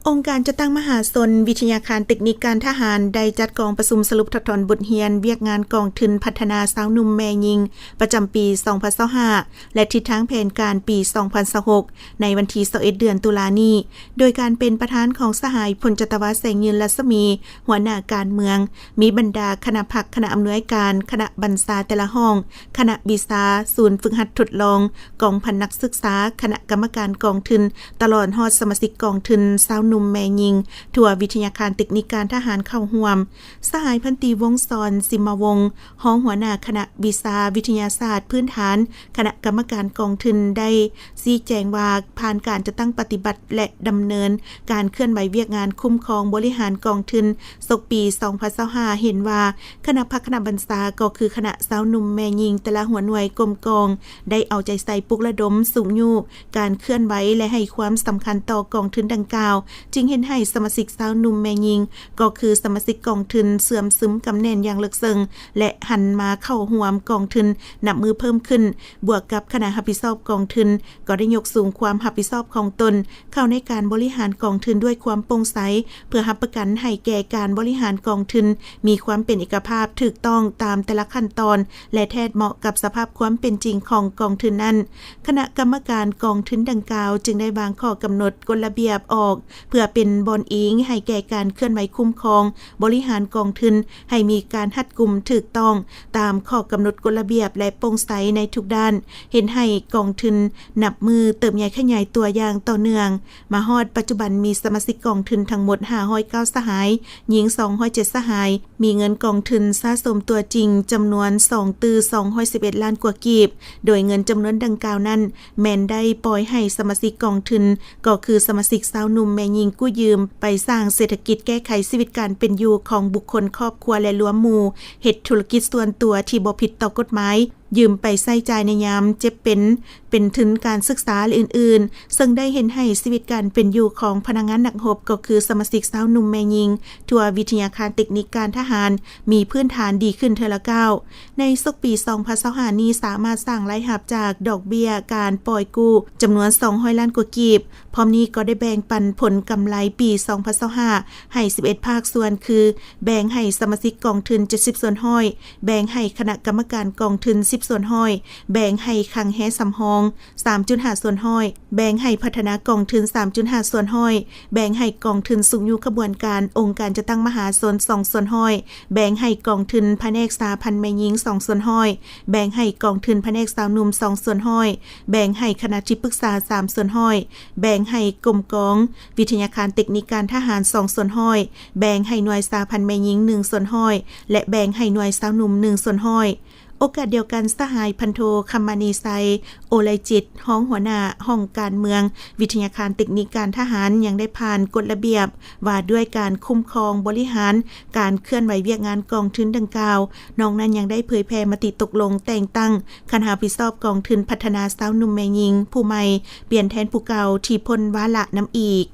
ອົງການຈັດຕັ້ງມະຫາຊົນ ວິທະຍາຄານເຕັກນິກການທະຫານ ໄດ້ຈັດກອງປະຊຸມສະຫຼຸບຖອດຖອນບົດຮຽນວຽກງານກອງທຶນພັດທະນາຊາວໜຸ່ມແມ່ຍິງ ປະຈຳປີສອງພັນຊາວຫ້າ ແລະ ທິດທາງແຜນການປີສອງພັນຊາວຫົກ ໃນວັນທີຊາວເອັດ ເດືອນຕຸລານີ້ ໂດຍການເປັນປະທານຂອງສະຫາຍ ພົນຈັດຕະວາ ແສງຍືນ ລັດສະໝີ ຫົວໜ້າການເມືອງ, ມີບັນດາຄະນະພັກ, ຄະນະອຳນວຍການ, ຄະນະບັນຊາແຕ່ລະຫ້ອງ, ຄະນະວິຊາ, ສູນຝຶກຫັດທົດລອງ, ກອງພັນນັກສຶກສາ, ຄະນະກຳມະການກອງທຶນ, ຕະຫຼອດຮອດສະມາຊິກກອງທຶນຊາວໜຸ່ມແມ່ຍິງ ທົ່ວວິທະຍາຄານເຕັກນິກການທະຫານເຂົ້າຮ່ວມ. ສະຫາຍພັນຕີ ວົງສອນ ສິມມະວົງ ຮອງຫົວໜ້າຄະນະວິຊາວິທະຍາສາດພື້ນຖານ ຄະນະກຳມະການກອງທຶນ ໄດ້ຊີ້ແຈງວ່າ ຜ່ານການຈັດຕັ້ງປະຕິບັດ ແລະ ດຳເນີນການເຄື່ອນໄຫວວຽກງານຄຸ້ມຄອງບໍລິຫານກອງທຶນ ສົກປີສອງພັນຊາວຫ້າ ເຫັນວ່າ ຄະນະພັກຄະນະບັນຊາ ກໍຄືຄະນະຊາວໜຸ່ມແມ່ຍິງແຕ່ລະຫົວໜ່ວຍກົມກອງ ໄດ້ເອົາໃຈໃສ່ປຸກລະດົມຊຸກຍູ້ການເຄື່ອນໄຫວ ແລະ ໃຫ້ຄວາມສຳຄັນຕໍ່ກອງທຶນດັ່ງກ່າວ, ຈຶ່ງເຮັດໃຫ້ສະມາຊິກຊາວໜຸ່ມແມ່ຍິງ ກໍຄືສະມາຊິກກອງທຶນເຊື່ອມຊຶມກຳແໜ້ນຢ່າງເລິກເຊິ່ງ ແລະ ຫັນມາເຂົ້າຮ່ວມກອງທຶນນັບມື້ເພີ່ມຂຶ້ນ, ບວກກັບຄະນະຮັບຜິດຊອບກອງທຶນ ກໍໄດ້ຍົກສູງຄວາມຮັບຜິດຊອບຂອງຕົນ ເຂົ້າໃນການບໍລິຫານກອງທຶນດ້ວຍຄວາມໂປ່ງໃສ ເພື່ອຮັບປະກັນໃຫ້ແກ່ການບໍລິຫານກອງທຶນມີຄວາມເປັນເອກະພາບ, ຖືກຕ້ອງຕາມແຕ່ລະຂັ້ນຕອນ ແລະ ແທດເໝາະກັບສະພາບຄວາມເປັນຈິງຂອງກອງທຶນນັ້ນ. ຄະນະກຳມະການກອງທຶນດັ່ງກ່າວຈຶ່ງໄດ້ວາງຂໍ້ກຳນົດກົດລະບຽບອອກ ເພື່ອເປັນບ່ອນອີງໃຫ້ແກ່ການເຄື່ອນໄຫວຄຸ້ມຄອງບໍລິຫານກອງທຶນ ໃຫ້ມີການຮັດກຸມຖືກຕ້ອງຕາມຂໍ້ກຳນົດກົດລະບຽບ ແລະ ໂປ່ງໃສໃນທຸກດ້ານ, ເຮັດໃຫ້ກອງທຶນນັບມື້ເຕີບໃຫຍ່ຂະຫຍາຍຕົວຢ່າງຕໍ່ເນື່ອງ. ມາຮອດປັດຈຸບັນມີສະມາຊິກກອງທຶນທັງໝົດຫ້າຮ້ອຍເກົ້າສະຫາຍ, ຍິງສອງຮ້ອຍເຈັດສະຫາຍ, ມີເງິນກອງທຶນສະສົມຕົວຈິງຈຳນວນສອງຕື້ສອງຮ້ອຍສິບເອັດລ້ານກວ່າກີບ, ໂດຍເງິນຈຳນວນດັ່ງກ່າວນັ້ນ ແມ່ນໄດ້ປ່ອຍໃຫ້ສະມາຊິກກອງທຶນ ກໍຄືສະມາຊິກຊາວໜຸ່ມແມ່ຍິງກູ້ຢືມໄປສ້າງເສດຖະກິດ, ແກ້ໄຂຊີວິດການເປັນຢູ່ຂອງບຸກຄົນ, ຄອບຄົວ ແລະ ລວມໝູ່ເຮັດທຸລະກິດສ່ວນຕົວທີ່ບໍ່ຜິດຕໍ່ກົດໝາຍ, ຢືມໄປໃຊ້ຈ່າຍໃນຍາມເຈັບເປັນ, ເປັນທຶນການສຶກສາ ແລະ ອື່ນໆ, ເຊິ່ງໄດ້ເຮັດໃຫ້ຊີວິດການເປັນຢູ່ຂອງພະນັກງານນັກຮົບ ກໍຄືສະມາຊິກຊາວໜຸ່ມແມ່ຍິງ ທົ່ວວິທະຍາຄານເຕັກນິກການທະຫານ ມີພື້ນຖານດີຂຶ້ນເທື່ອລະກ້າວ. ໃນສົກປີສອງພັນຊາວຫ້ານີ້ ສາມາດສ້າງລາຍຮັບຈາກດອກເບ້ຍການປ່ອຍກູ້ຈຳນວນສອງຮ້ອຍລ້ານກວ່າກີບ, ພ້ອມນີ້ກໍໄດ້ແບ່ງປັນຜົນກຳໄລປີສອງພັນຊາວຫ້າໃຫ້ສິບເອັດພາກສ່ວນ ຄື ແບ່ງໃຫ້ສະມາຊິກກອງທຶນເຈັດສິບສ່ວນຮ້ອຍ, ແບ່ງໃຫ້ຄະນະກຳມະການກອງທຶນສິບສ່ວນຮ້ອຍ, ແບ່ງໃຫ້ຄັງແຮສຳຮອງສາມຈຸດຫ້າສ່ວນຮ້ອຍ, ແບ່ງໃຫ້ພັດທະນາກອງທຶນສາມຈຸດຫ້າສ່ວນຮ້ອຍ, ແບ່ງໃຫ້ກອງທຶນຊຸກຍູ້ຂະບວນການອົງການຈັດຕັ້ງມະຫາຊົນສອງສ່ວນຮ້ອຍ, ແບ່ງໃຫ້ກອງທຶນພະແນກສະຫະພັນແມ່ຍິງສອງສ່ວນຮ້ອຍ, ແບ່ງໃຫ້ກອງທຶນພະແນກຊາວໜຸ່ມສອງສ່ວນຮ້ອຍ, ແບ່ງໃຫ້ຄະນະທີ່ປຶກສາສາມສ່ວນຮ້ອຍ, ແບ່ງໃຫ້ກົມກອງວິທະຍາຄານເຕັກນິກການທະຫານສອງສ່ວນຮ້ອຍ, ແບ່ງໃຫ້ໜ່ວຍສະຫະພັນແມ່ຍິງໜຶ່ງສ່ວນຮ້ອຍ ແລະ ແບ່ງໃຫ້ໜ່ວຍຊາວໜຸ່ມໜຶ່ງສ່ວນຮ້ອຍ. ໂອກາດດຽວກັນ, ສະຫາຍພັນໂທ ຄຳມະນີໄຊ ໂອໄລຈິດ ຮອງຫົວໜ້າຫ້ອງການເມືອງ ວິທະຍາຄານເຕັກນິກການທະຫານ ຍັງໄດ້ຜ່ານກົດລະບຽບວ່າດ້ວຍການຄຸ້ມຄອງບໍລິຫານການເຄື່ອນໄຫວວຽກງານກອງທຶນດັ່ງກ່າວ. ນອກນັ້ນຍັງໄດ້ເຜີຍແຜ່ມະຕິຕົກລົງແຕ່ງຕັ້ງຄະນະຮັບຜິດຊອບກອງທຶນພັດທະນາຊາວໜຸ່ມແມ່ຍິງຜູ້ໃໝ່ ປ່ຽນແທນຜູ້ເກົ່າທີ່ພົ້ນວາລະນຳອີກ.